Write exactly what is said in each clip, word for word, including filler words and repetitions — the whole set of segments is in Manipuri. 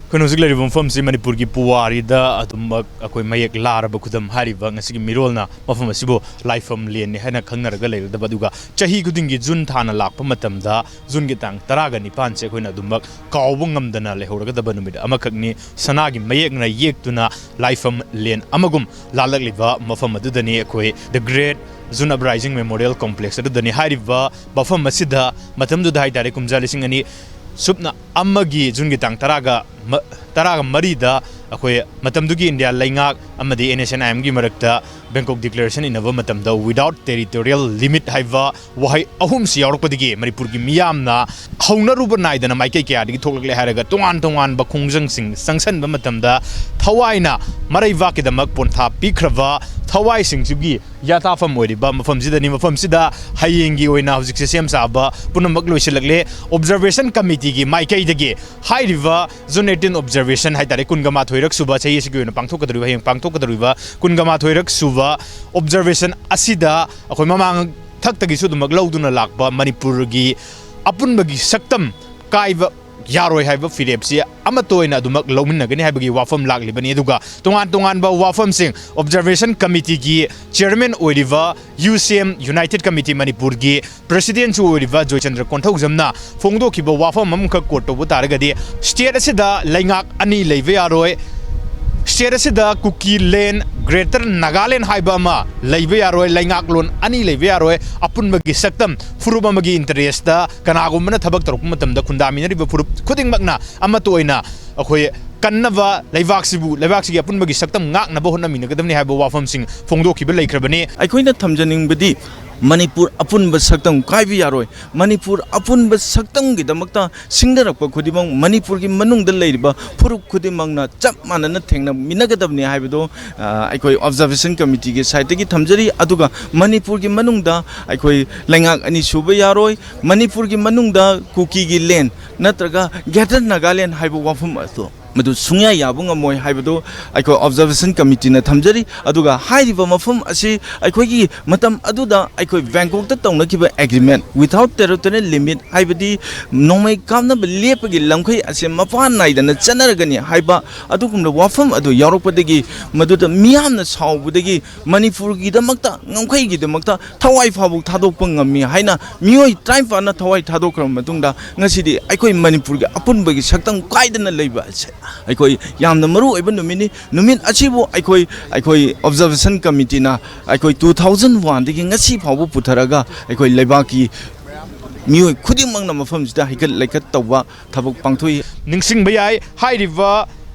ꯑꯩꯈꯣꯏꯅ ꯍꯧꯖꯤꯛ ꯂꯩꯔꯤꯕ ꯃꯐꯝꯁꯤ ꯃꯅꯤꯄꯨꯔꯒꯤ ꯄꯨꯋꯥꯔꯤꯗ ꯑꯗꯨꯝꯃꯛ ꯑꯩꯈꯣꯏ ꯃꯌꯦꯛ ꯂꯥꯔꯕ ꯈꯨꯗꯝ ꯍꯥꯏꯔꯤꯕ ꯉꯁꯤꯒꯤ ꯃꯤꯔꯣꯜꯅ ꯃꯐꯝ ꯑꯁꯤꯕꯨ ꯂꯥꯏꯐꯝ ꯂꯦꯟꯅꯤ ꯍꯥꯏꯅ ꯈꯪꯅꯔꯒ ꯂꯩꯔꯗꯕ, ꯑꯗꯨꯒ ꯆꯍꯤ ꯈꯨꯗꯤꯡꯒꯤ ꯖꯨꯟ ꯊꯥꯅ ꯂꯥꯛꯄ ꯃꯇꯝꯗ ꯖꯨꯟꯒꯤ ꯇꯥꯡ ꯇꯔꯥꯒ ꯅꯤꯄꯥꯟꯁꯦ ꯑꯩꯈꯣꯏꯅ ꯑꯗꯨꯝꯃꯛ ꯀꯥꯎꯕ ꯉꯝꯗꯅ ꯂꯩꯍꯧꯔꯒꯗꯕ ꯅꯨꯃꯤꯠ ꯑꯃꯈꯛꯅꯤ꯫ ꯁꯅꯥꯒꯤ ꯃꯌꯦꯛꯅ ꯌꯦꯛꯇꯨꯅ ꯂꯥꯏꯐꯝ ꯂꯦꯟ ꯑꯃꯒꯨꯝ ꯂꯥꯜꯂꯛꯂꯤꯕ ꯃꯐꯝ ꯑꯗꯨꯗꯅꯤ, ꯑꯩꯈꯣꯏ The Great June Uprising Memorial Complex ꯑꯗꯨꯗꯅꯤ꯫ ꯍꯥꯏꯔꯤꯕ ꯃꯐꯝ ꯑꯁꯤꯗ ꯃꯇꯝꯗꯨꯗ ꯍꯥꯏꯇꯥꯔꯦ, ꯀꯨꯝꯖꯥ ꯂꯤꯁꯤꯡ ꯑꯅꯤ ꯁꯨꯞꯅ ꯑꯃꯒꯤ ꯖꯨꯟꯒꯤ ꯇꯥꯡ ꯇꯔꯥꯒ ꯃ-, ꯇꯔꯥꯒ ꯃꯔꯤꯗ ꯑꯩꯈꯣꯏ ꯃꯇꯝꯗꯨꯒꯤ ꯏꯟꯗꯤꯌꯥ ꯂꯩꯉꯥꯛ ꯑꯃꯗꯤ NSCN-IMꯒꯤ ꯃꯔꯛꯇ Bangkok Declaration ꯏꯟꯅꯕ ꯃꯇꯝꯗ without territorial limit ꯍꯥꯏꯕ ꯋꯥꯍꯩ ꯑꯍꯨꯝꯁꯤ ꯌꯥꯎꯔꯛꯄꯗꯒꯤ ꯃꯅꯤꯄꯨꯔꯒꯤ ꯃꯤꯌꯥꯝꯅ ꯍꯧꯅꯔꯨꯕ ꯅꯥꯏꯗꯅ ꯃꯥꯏꯀꯩ ꯀꯌꯥꯗꯒꯤ ꯊꯣꯛꯂꯛꯂꯦ ꯍꯥꯏꯔꯒ ꯇꯣꯉꯥꯟ ꯇꯣꯉꯥꯟꯕ ꯈꯣꯡꯖꯪꯁꯤꯡ ꯆꯪꯁꯟꯕ ꯃꯇꯝꯗ ꯊꯋꯥꯏꯅ ꯃꯔꯩꯕꯥꯛꯀꯤꯗꯃꯛ ꯄꯣꯟꯊꯥ ꯄꯤꯈ꯭ꯔꯕ ꯊꯋꯥꯏꯁꯤꯡꯁꯤꯒꯤ ꯌꯥꯇꯥꯐꯝ ꯑꯣꯏꯔꯤꯕ ꯃꯐꯝꯁꯤꯗꯅꯤ꯫ ꯃꯐꯝꯁꯤꯗ ꯍꯌꯦꯡꯒꯤ ꯑꯣꯏꯅ ꯍꯧꯖꯤꯛꯁꯦ ꯁꯦꯝ ꯁꯥꯕ ꯄꯨꯝꯅꯃꯛ ꯂꯣꯏꯁꯤꯜꯂꯛꯂꯦ꯫ Observation Committeeꯒꯤ ꯃꯥꯏꯀꯩꯗꯒꯤ ꯍꯥꯏꯔꯤꯕ June eighteen observation ꯍꯥꯏꯇꯥꯔꯦ, ꯀꯨꯟꯒ ꯃꯥꯊꯣꯏꯔꯛ ꯁꯨꯕ, ꯆꯍꯤ ꯑꯁꯤꯒꯤ ꯑꯣꯏꯅ ꯄꯥꯡꯊꯣꯛꯀꯗꯧꯔꯤꯕ, ꯍꯌꯦꯡ ꯄꯥꯡꯊꯣꯛꯀꯗꯧꯔꯤꯕ ꯀꯨꯟꯒ ꯃꯥꯊꯣꯏꯔꯛ ꯁꯨꯕ observation ꯑꯁꯤꯗ ꯑꯩꯈꯣꯏ ꯃꯃꯥꯡ ꯊꯛꯇꯒꯤꯁꯨ ꯑꯗꯨꯃꯛ ꯂꯧꯗꯨꯅ ꯂꯥꯛꯄ ꯃꯅꯤꯄꯨꯔꯒꯤ ꯑꯄꯨꯟꯕꯒꯤ ꯁꯛꯇꯝ ꯀꯥꯏꯕ ꯌꯥꯔꯣꯏ ꯍꯥꯏꯕ ꯐꯤꯔꯦꯞꯁꯤ ꯑꯃꯠꯇ ꯑꯣꯏꯅ ꯑꯗꯨꯃꯛ ꯂꯧꯃꯤꯟꯅꯒꯅꯤ ꯍꯥꯏꯕꯒꯤ ꯋꯥꯐꯝ ꯂꯥꯛꯂꯤꯕꯅꯤ꯫ ꯑꯗꯨꯒ ꯇꯣꯉꯥꯟ ꯇꯣꯉꯥꯟꯕ ꯋꯥꯐꯝꯁꯤꯡ, Observation Committeeꯒꯤ chairman ꯑꯣꯏꯔꯤꯕ UCM, United Committee ꯃꯅꯤꯄꯨꯔꯒꯤ presidentꯁꯨ ꯑꯣꯏꯔꯤꯕ ꯖꯣꯏꯆꯟꯗ꯭ꯔ ꯀꯣꯟꯊꯧꯖꯝꯅ ꯐꯣꯡꯗꯣꯛꯈꯤꯕ ꯋꯥꯐꯝ ꯑꯃꯈꯛ quote ꯇꯧꯕ ꯇꯥꯔꯒꯗꯤ, state ꯑꯁꯤꯗ ꯂꯩꯉꯥꯛ ꯑꯅꯤ ꯂꯩꯕ ꯌꯥꯔꯣꯏ, state ꯑꯁꯤꯗ ꯀꯨꯀꯤ land, Greater Nagaland ꯍꯥꯏꯕ ꯑꯃ ꯂꯩꯕ ꯌꯥꯔꯣꯏ, ꯂꯩꯉꯥꯛꯂꯣꯟ ꯑꯅꯤ ꯂꯩꯕ ꯌꯥꯔꯣꯏ, ꯑꯄꯨꯟꯕꯒꯤ ꯁꯛꯇꯝ, ꯐꯨꯔꯨꯞ ꯑꯃꯒꯤ interest ꯀꯅꯥꯒꯨꯝꯕꯅ ꯊꯕꯛ ꯇꯧꯔꯛꯄ ꯃꯇꯝꯗ ꯈꯨꯟꯗꯥꯃꯤꯟꯅꯔꯤꯕ ꯐꯨꯔꯨꯞ ꯈꯨꯗꯤꯡꯃꯛꯅ ꯑꯃꯠꯇ ꯑꯣꯏꯅ ꯑꯩꯈꯣꯏ ꯀꯟꯅꯕ, ꯂꯩꯕꯥꯛꯁꯤꯕꯨ, ꯂꯩꯕꯥꯛꯁꯤꯒꯤ ꯑꯄꯨꯟꯕꯒꯤ ꯁꯛꯇꯝ ꯉꯥꯛꯅꯕ ꯍꯣꯠꯅꯃꯤꯟꯅꯒꯗꯕꯅꯤ ꯍꯥꯏꯕ ꯋꯥꯐꯝꯁꯤꯡ ꯐꯣꯡꯗꯣꯛꯈꯤꯕ ꯂꯩꯈ꯭ꯔꯕꯅꯤ꯫ ꯑꯩꯈꯣꯏꯅ ꯊꯝꯖꯅꯤꯡꯕꯗꯤ ꯃꯅꯤꯄꯨꯔ ꯑꯄꯨꯟꯕ ꯁꯛꯇꯝ ꯀꯥꯏꯕ ꯌꯥꯔꯣꯏ꯫ ꯃꯅꯤꯄꯨꯔ ꯑꯄꯨꯟꯕ ꯁꯛꯇꯝꯒꯤꯗꯃꯛꯇ ꯁꯤꯡꯅꯔꯛꯄ ꯈꯨꯗꯤꯡꯃꯛ, ꯃꯅꯤꯄꯨꯔꯒꯤ ꯃꯅꯨꯡꯗ ꯂꯩꯔꯤꯕ ꯐꯨꯔꯨꯞ ꯈꯨꯗꯤꯡꯃꯛꯅ ꯆꯞ ꯃꯥꯟꯅꯅ ꯊꯦꯡꯅꯃꯤꯟꯅꯒꯗꯕꯅꯤ ꯍꯥꯏꯕꯗꯣ, ꯑ, ꯑꯩꯈꯣꯏ Observation Committeeꯒꯤ sideꯇꯒꯤ ꯊꯝꯖꯔꯤ꯫ ꯑꯗꯨꯒ ꯃꯅꯤꯄꯨꯔꯒꯤ ꯃꯅꯨꯡꯗ ꯑꯩꯈꯣꯏ ꯂꯩꯉꯥꯛ ꯑꯅꯤ ꯁꯨꯕ ꯌꯥꯔꯣꯏ, ꯃꯅꯤꯄꯨꯔꯒꯤ ꯃꯅꯨꯡꯗ ꯀꯨꯀꯤꯒꯤ land ꯅꯠꯇ꯭ꯔꯒ Greater Nagaland ꯍꯥꯏꯕ ꯋꯥꯐꯝ ꯑꯗꯣ ꯃꯗꯨ ꯁꯨꯡꯌꯥ ꯌꯥꯕ ꯉꯝꯃꯣꯏ ꯍꯥꯏꯕꯗꯨ ꯑꯩꯈꯣꯏ ꯑꯣꯕꯖꯥꯔꯕꯦꯁꯟ ꯀꯃꯤꯇꯤꯅ ꯊꯝꯖꯔꯤ꯫ ꯑꯗꯨꯒ ꯍꯥꯏꯔꯤꯕ ꯃꯐꯝ ꯑꯁꯤ ꯑꯩꯈꯣꯏꯒꯤ ꯃꯇꯝ ꯑꯗꯨꯗ ꯑꯩꯈꯣꯏ ꯕꯦꯡꯀꯣꯛꯇ ꯇꯧꯅꯈꯤꯕ agreement, without territorial limit, ꯍꯥꯏꯕꯗꯤ ꯅꯣꯡꯃꯩ ꯀꯥꯞꯅꯕ ꯂꯦꯞꯄꯒꯤ ꯂꯝꯈꯩ ꯑꯁꯤ ꯃꯄꯥꯟ ꯅꯥꯏꯗꯅ ꯆꯠꯅꯔꯒꯅꯤ ꯍꯥꯏꯕ ꯑꯗꯨꯒꯨꯝꯂꯕ ꯋꯥꯐꯝ ꯑꯗꯨ ꯌꯥꯎꯔꯛꯄꯗꯒꯤ, ꯃꯗꯨꯗ ꯃꯤꯌꯥꯝꯅ ꯁꯥꯎꯕꯗꯒꯤ ꯃꯅꯤꯄꯨꯔꯒꯤꯗꯃꯛꯇ, ꯉꯝꯈꯩꯒꯤꯗꯃꯛꯇ ꯊꯋꯥꯏ ꯐꯥꯎꯕ ꯊꯥꯗꯣꯛꯄ ꯉꯝꯃꯤ ꯍꯥꯏꯅ ꯃꯤꯑꯣꯏ ꯇꯔꯥꯅꯤꯄꯥꯟꯅ ꯊꯋꯥꯏ ꯊꯥꯗꯣꯛꯈ꯭ꯔꯕ ꯃꯇꯨꯡꯗ, ꯉꯁꯤꯗꯤ ꯑꯩꯈꯣꯏ ꯃꯅꯤꯄꯨꯔꯒꯤ ꯑꯄꯨꯟꯕꯒꯤ ꯁꯛꯇꯝ ꯀꯥꯏꯗꯅ ꯂꯩꯕ ꯑꯁꯦ ꯑꯩꯈꯣꯏ ꯌꯥꯝꯅ ꯃꯔꯨ ꯑꯣꯏꯕ ꯅꯨꯃꯤꯠꯅꯤ꯫ ꯅꯨꯃꯤꯠ ꯑꯁꯤꯕꯨ ꯑꯩꯈꯣꯏ, ꯑꯩꯈꯣꯏ ꯑꯣꯕꯖꯥꯔꯕꯦꯁꯟ ꯀꯃꯤꯇꯤꯅ ꯑꯩꯈꯣꯏ two thousand one ꯗꯒꯤ ꯉꯁꯤ ꯐꯥꯎꯕ ꯄꯨꯊꯔꯒ ꯑꯩꯈꯣꯏ ꯂꯩꯕꯥꯛꯀꯤ ꯃꯤꯑꯣꯏ ꯈꯨꯗꯤꯡꯃꯛꯅ ꯃꯐꯝꯁꯤꯗ ꯍꯩꯀꯠ ꯂꯩꯀꯠ ꯇꯧꯕ ꯊꯕꯛ ꯄꯥꯡꯊꯣꯛꯏ꯫ ꯅꯤꯡꯁꯤꯡꯕ ꯌꯥꯏ, ꯍꯥꯏꯔꯤꯕ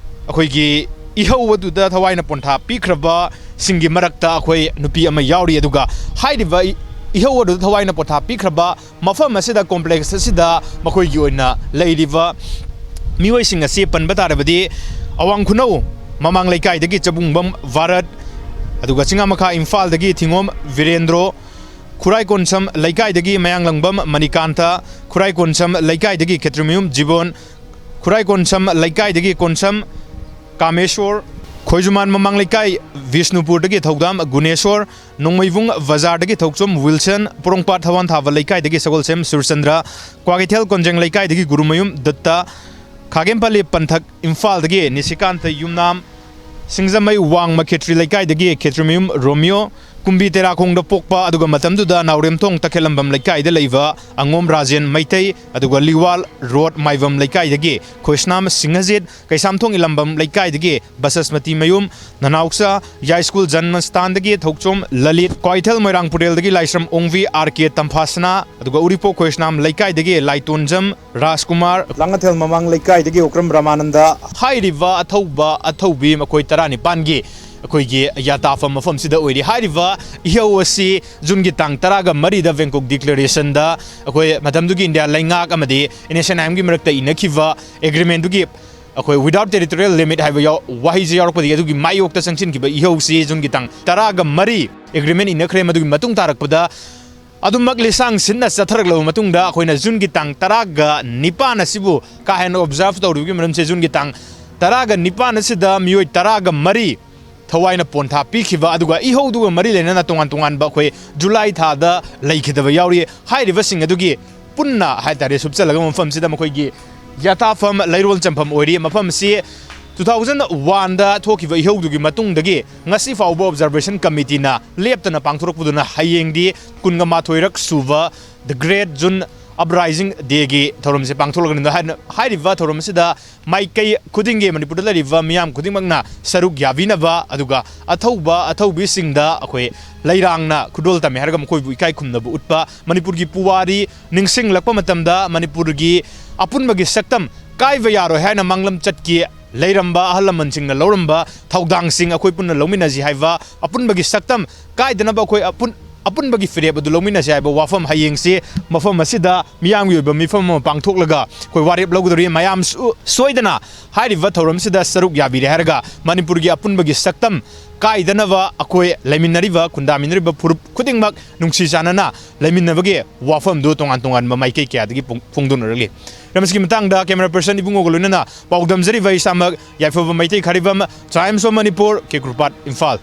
ꯑꯩꯈꯣꯏꯒꯤ ꯏꯍꯧ ꯑꯗꯨꯗ ꯊꯋꯥꯏꯅ ꯄꯣꯟꯊꯥ ꯄꯤꯈ꯭ꯔꯕꯁꯤꯡꯒꯤ ꯃꯔꯛꯇ ꯑꯩꯈꯣꯏ ꯅꯨꯄꯤ ꯑꯃ ꯌꯥꯎꯔꯤ꯫ ꯑꯗꯨꯒ ꯍꯥꯏꯔꯤꯕ ꯏ-, ꯏꯍꯧ ꯑꯗꯨꯗ ꯊꯋꯥꯏꯅ ꯄꯣꯟꯊꯥ ꯄꯤꯈ꯭ꯔꯕ ꯃꯐꯝ ꯑꯁꯤꯗ, ꯀꯣꯝꯄ꯭ꯂꯦꯛꯁ ꯑꯁꯤꯗ ꯃꯈꯣꯏꯒꯤ ꯑꯣꯏꯅ ꯂꯩꯔꯤꯕ ꯃꯤꯑꯣꯏꯁꯤꯡ ꯑꯁꯤ ꯄꯟꯕ ꯇꯥꯔꯕꯗꯤ, ꯑꯋꯥꯡ ꯈꯨꯅꯧ ꯃꯃꯥꯡ ꯂꯩꯀꯥꯏꯗꯒꯤ ꯆꯕꯨꯡꯕꯝ ꯚꯥꯔꯠ, ꯑꯗꯨꯒ ꯆꯤꯡꯉꯥꯃꯈꯥ ꯏꯝꯐꯥꯜꯗꯒꯤ ꯊꯤꯉꯣꯝ ꯕꯤꯔꯦꯟꯗ꯭ꯔꯣ, ꯈꯨꯔꯥꯏ ꯀꯣꯟꯁꯝ ꯂꯩꯀꯥꯏꯗꯒꯤ ꯃꯌꯥꯡꯂꯪꯕꯝ ꯃꯅꯤꯀꯥꯟꯇ, ꯈꯨꯔꯥꯏ ꯀꯣꯟꯁꯝ ꯂꯩꯀꯥꯏꯗꯒꯤ ꯈꯦꯇ꯭ꯔꯤꯃꯌꯨꯝ ꯖꯤꯕꯣꯟ, ꯈꯨꯔꯥꯏ ꯀꯣꯟꯁꯝ ꯂꯩꯀꯥꯏꯗꯒꯤ ꯀꯣꯟꯁꯝ ꯀꯥꯃꯦꯁꯣꯔ, ꯈꯣꯏꯖꯨꯃꯥꯟ ꯃꯃꯥꯡ ꯂꯩꯀꯥꯏ ꯕꯤꯁꯅꯨꯄꯨꯔꯗꯒꯤ ꯊꯧꯗꯥꯝ ꯒꯨꯅꯦꯁꯣꯔ, ꯅꯣꯡꯃꯩꯕꯨꯡ ꯕꯖꯥꯔꯗꯒꯤ ꯊꯧꯆꯣꯝ ꯋꯤꯜꯁꯟ, ꯄꯣꯔꯣꯝꯄꯥꯠ ꯊꯋꯥꯟꯊꯥꯕ ꯂꯩꯀꯥꯏꯗꯒꯤ ꯁꯒꯣꯜꯁꯦꯝ ꯁꯨꯔꯆꯟꯗ꯭ꯔ, ꯀ꯭ꯋꯥꯀꯩꯊꯦꯜ ꯀꯣꯟꯖꯦꯡ ꯂꯩꯀꯥꯏꯗꯒꯤ ꯒꯨꯔꯨꯃꯌꯨꯝ ꯗꯠꯇ, ꯈꯥꯒꯦꯝꯄꯜꯂꯤ ꯄꯟꯊꯛ ꯏꯝꯐꯥꯜꯗꯒꯤ ꯅꯤꯁꯤꯀꯥꯟꯇ ꯌꯨꯝꯅꯥꯝ, ꯁꯤꯡꯖꯃꯩ ꯋꯥꯡꯃ ꯈꯦꯇ꯭ꯔꯤ ꯂꯩꯀꯥꯏꯗꯒꯤ ꯈꯦꯇ꯭ꯔꯤꯃꯌꯨꯝ ꯔꯣꯃꯤꯌꯣ, ꯀꯨꯝꯕꯤ ꯇꯦꯔꯥꯈꯣꯡꯗ ꯄꯣꯛꯄ ꯑꯗꯨꯒ ꯃꯇꯝꯗꯨꯗ ꯅꯥꯎꯔꯦꯝꯊꯣꯡ ꯇꯈꯦꯜꯂꯝꯕꯝ ꯂꯩꯀꯥꯏꯗ ꯂꯩꯕ ꯑꯉꯣꯝ ꯔꯥꯖꯦꯟ ꯃꯩꯇꯩ, ꯑꯗꯨꯒ ꯂꯤꯋꯥꯜ ꯔꯣꯗ ꯃꯥꯏꯕꯝ ꯂꯩꯀꯥꯏꯗꯒꯤ ꯈꯣꯏꯁꯅꯥꯝ ꯁꯤꯡꯍꯖꯤꯠ, ꯀꯩꯁꯥꯝꯊꯣꯡ ꯏꯂꯝꯕꯝ ꯂꯩꯀꯥꯏꯗꯒꯤ ꯕꯁꯁꯃꯇꯤ ꯃꯌꯨꯝ, ꯅꯅꯥꯎꯆꯥ ꯌꯥꯏꯁ꯭ꯀꯨꯜ ꯖꯟꯃꯁ꯭ꯊꯥꯟꯗꯒꯤ ꯊꯧꯆꯣꯝ ꯂꯂꯤꯠ, ꯀ꯭ꯋꯥꯏꯊꯦꯜ ꯃꯣꯏꯔꯥꯡ ꯄꯨꯔꯦꯜꯗꯒꯤ ꯂꯥꯏꯁ꯭ꯔꯝ ꯑꯣꯡꯕꯤ ꯑꯥꯔ ꯀꯦ ꯇꯝꯐꯥꯁꯅꯥ, ꯑꯗꯨꯒ ꯎꯔꯤꯄꯣꯛ ꯈꯣꯏꯁꯅꯥꯝ ꯂꯩꯀꯥꯏꯗꯒꯤ ꯂꯥꯏꯇꯣꯟꯖꯝ ꯔꯥꯖꯀꯨꯃꯥꯔ, ꯂꯥꯡꯉꯊꯦꯜ ꯃꯃꯥꯡ ꯂꯩꯀꯥꯏꯗꯒꯤ ꯑꯣꯀ꯭ꯔꯝ ꯔꯃꯥꯅꯟꯗ꯫ ꯍꯥꯏꯔꯤꯕ ꯑꯊꯧꯕ ꯑꯊꯧꯕꯤ ꯃꯈꯣꯏ ꯇꯔꯥꯅꯤꯄꯥꯟꯒꯤ ꯑꯩꯈꯣꯏꯒꯤ ꯌꯥꯇꯥꯐꯝ ꯃꯐꯝꯁꯤꯗ ꯑꯣꯏꯔꯤ꯫ ꯍꯥꯏꯔꯤꯕ ꯏꯍꯧ ꯑꯁꯤ ꯖꯨꯟꯒꯤ ꯇꯥꯡ ꯇꯔꯥꯒ ꯃꯔꯤꯗ ꯕꯦꯡꯀꯣꯛ ꯗꯤꯀ꯭ꯂꯦꯔꯦꯁꯟꯗ ꯑꯩꯈꯣꯏ ꯃꯇꯝꯗꯨꯒꯤ ꯏꯟꯗꯤꯌꯥ ꯂꯩꯉꯥꯛ ꯑꯃꯗꯤ ꯑꯦꯟ ꯑꯦꯁ ꯑꯦꯟ ꯑꯥꯏ ꯑꯦꯝꯒꯤ ꯃꯔꯛꯇ ꯏꯅꯈꯤꯕ ꯑꯦꯒ꯭ꯔꯤꯃꯦꯟꯗꯨꯒꯤ ꯑꯩꯈꯣꯏ without territorial limit ꯍꯥꯏꯕ ꯌꯥꯎ-, ꯋꯥꯍꯩꯁꯦ ꯌꯥꯎꯔꯛꯄꯗꯒꯤ ꯑꯗꯨꯒꯤ ꯃꯥꯌꯣꯛꯇ ꯆꯪꯁꯤꯟꯈꯤꯕ ꯏꯍꯧꯁꯤ ꯖꯨꯟꯒꯤ ꯇꯥꯡ ꯇꯔꯥꯒ ꯃꯔꯤ ꯑꯦꯒ꯭ꯔꯤꯃꯦꯟ ꯏꯅꯈ꯭ꯔꯦ꯫ ꯃꯗꯨꯒꯤ ꯃꯇꯨꯡ ꯇꯥꯔꯛꯄꯗ ꯑꯗꯨꯃꯛ ꯂꯤꯁꯥꯡ ꯁꯤꯟꯅ ꯆꯠꯊꯔꯛꯂꯕ ꯃꯇꯨꯡꯗ ꯑꯩꯈꯣꯏꯅ ꯖꯨꯟꯒꯤ ꯇꯥꯡ ꯇꯔꯥꯒ ꯅꯤꯄꯥꯟ ꯑꯁꯤꯕꯨ ꯀꯥ ꯍꯦꯟꯅ ꯑꯣꯕꯖꯥꯔꯚ ꯇꯧꯔꯤꯕꯒꯤ ꯃꯔꯝꯁꯦ ꯖꯨꯟꯒꯤ ꯇꯥꯡ ꯇꯔꯥꯒ ꯅꯤꯄꯥꯟ ꯑꯁꯤꯗ ꯃꯤꯑꯣꯏ ꯇꯔꯥꯒ ꯃꯔꯤ ꯊꯋꯥꯏꯅ ꯄꯣꯟꯊꯥ ꯄꯤꯈꯤꯕ, ꯑꯗꯨꯒ ꯏꯍꯧꯗꯨꯒ ꯃꯔꯤ ꯂꯩꯅꯅ ꯇꯣꯉꯥꯟ ꯇꯣꯉꯥꯟꯕ ꯑꯩꯈꯣꯏ ꯖꯨꯂꯥꯏ ꯊꯥꯗ ꯂꯩꯈꯤꯗꯕ ꯌꯥꯎꯔꯤ꯫ ꯍꯥꯏꯔꯤꯕꯁꯤꯡ ꯑꯗꯨꯒꯤ ꯄꯨꯟꯅ ꯍꯥꯏꯇꯥꯔꯦ ꯁꯨꯞꯆꯜꯂꯒ ꯃꯐꯝꯁꯤꯗ ꯃꯈꯣꯏꯒꯤ ꯌꯥꯊꯥꯐꯝ, ꯂꯩꯔꯣꯜ ꯆꯪꯐꯝ ꯑꯣꯏꯔꯤ꯫ ꯃꯐꯝꯁꯤ two thousand one ꯗ ꯊꯣꯛꯈꯤꯕ ꯏꯍꯧꯗꯨꯒꯤ ꯃꯇꯨꯡꯗꯒꯤ ꯉꯁꯤ ꯐꯥꯎꯕ Observation Committeeꯅ ꯂꯦꯞꯇꯅ ꯄꯥꯡꯊꯣꯔꯛꯄꯗꯨꯅ ꯍꯌꯦꯡꯗꯤ ꯀꯨꯟꯒ ꯃꯥꯊꯣꯏꯔꯛ ꯁꯨꯕ The Great June Uprising Dayꯒꯤ ꯊꯧꯔꯝꯁꯦ ꯄꯥꯡꯊꯣꯛꯂꯒꯅꯤ꯫ ꯍꯥꯏꯅ ꯍꯥꯏꯔꯤꯕ ꯊꯧꯔꯝ ꯑꯁꯤꯗ ꯃꯥꯏꯀꯩ ꯈꯨꯗꯤꯡꯒꯤ ꯃꯅꯤꯄꯨꯔꯗ ꯂꯩꯔꯤꯕ ꯃꯤꯌꯥꯝ ꯈꯨꯗꯤꯡꯃꯛꯅ ꯁꯔꯨꯛ ꯌꯥꯕꯤꯅꯕ, ꯑꯗꯨꯒ ꯑꯊꯧꯕ ꯑꯊꯧꯕꯤꯁꯤꯡꯗ ꯑꯩꯈꯣꯏ ꯂꯩꯔꯥꯡꯅ ꯈꯨꯗꯣꯜ ꯇꯝꯃꯤ ꯍꯥꯏꯔꯒ ꯃꯈꯣꯏꯕꯨ ꯏꯀꯥꯏ ꯈꯨꯝꯅꯕ ꯎꯠꯄ, ꯃꯅꯤꯄꯨꯔꯒꯤ ꯄꯨꯋꯥꯔꯤ ꯅꯤꯡꯁꯤꯡꯂꯛꯄ ꯃꯇꯝꯗ ꯃꯅꯤꯄꯨꯔꯒꯤ ꯑꯄꯨꯟꯕꯒꯤ ꯁꯛꯇꯝ ꯀꯥꯏꯕ ꯌꯥꯔꯣꯏ ꯍꯥꯏꯅ ꯃꯥꯡꯂꯝ ꯆꯠꯀꯤ ꯂꯩꯔꯝꯕ ꯑꯍꯜ ꯂꯃꯟꯁꯤꯡꯅ ꯂꯧꯔꯝꯕ ꯊꯧꯗꯥꯡꯁꯤꯡ ꯑꯩꯈꯣꯏ ꯄꯨꯟꯅ ꯂꯧꯃꯤꯟꯅꯁꯤ ꯍꯥꯏꯕ, ꯑꯄꯨꯟꯕꯒꯤ ꯁꯛꯇꯝ ꯀꯥꯏꯗꯅꯕ ꯑꯩꯈꯣꯏ ꯑꯄꯨꯟ-, ꯑꯄꯨꯟꯕꯒꯤ ꯐꯤꯔꯦꯞ ꯑꯗꯨ ꯂꯧꯃꯤꯟꯅꯁꯤ ꯍꯥꯏꯕ ꯋꯥꯐꯝ ꯍꯌꯦꯡꯁꯤ ꯃꯐꯝ ꯑꯁꯤꯗ ꯃꯤꯌꯥꯝꯒꯤ ꯑꯣꯏꯕ ꯃꯤꯐꯝ ꯑꯃ ꯄꯥꯡꯊꯣꯛꯂꯒ ꯑꯩꯈꯣꯏ ꯋꯥꯔꯦꯞ ꯂꯧꯒꯗꯧꯔꯤ꯫ ꯃꯌꯥꯝ ꯁꯨ-, ꯁꯣꯏꯗꯅ ꯍꯥꯏꯔꯤꯕ ꯊꯧꯔꯝꯁꯤꯗ ꯁꯔꯨꯛ ꯌꯥꯕꯤꯔꯦ ꯍꯥꯏꯔꯒ ꯃꯅꯤꯄꯨꯔꯒꯤ ꯑꯄꯨꯟꯕꯒꯤ ꯁꯛꯇꯝ ꯀꯥꯏꯗꯅꯕ ꯑꯩꯈꯣꯏ ꯂꯩꯃꯤꯟꯅꯔꯤꯕ, ꯈꯨꯟꯗꯥꯃꯤꯟꯅꯔꯤꯕ ꯐꯨꯔꯨꯞ ꯈꯨꯗꯤꯡꯃꯛ ꯅꯨꯡꯁꯤ ꯆꯥꯟꯅꯅ ꯂꯩꯃꯤꯟꯅꯕꯒꯤ ꯋꯥꯐꯝꯗꯨ ꯇꯣꯉꯥꯟ ꯇꯣꯉꯥꯟꯕ ꯃꯥꯏꯀꯩ ꯀꯌꯥꯗꯒꯤ ꯐꯣꯡ-, ꯐꯣꯡꯗꯣꯛꯅꯔꯛꯂꯤ꯫ ꯃꯔꯝ ꯑꯁꯤꯒꯤ ꯃꯇꯥꯡꯗ camera person ꯏꯕꯨꯡꯉꯣꯒ ꯂꯣꯏꯅꯅ ꯄꯥꯎꯗꯝꯖꯔꯤꯕ ꯏꯁꯥꯃꯛ ꯌꯥꯏꯐꯕ Meitei ꯈꯥꯔꯤꯕꯝ, Times of Manipur, ꯀꯦꯀ꯭ꯔꯨꯄꯥꯠ, Imphal.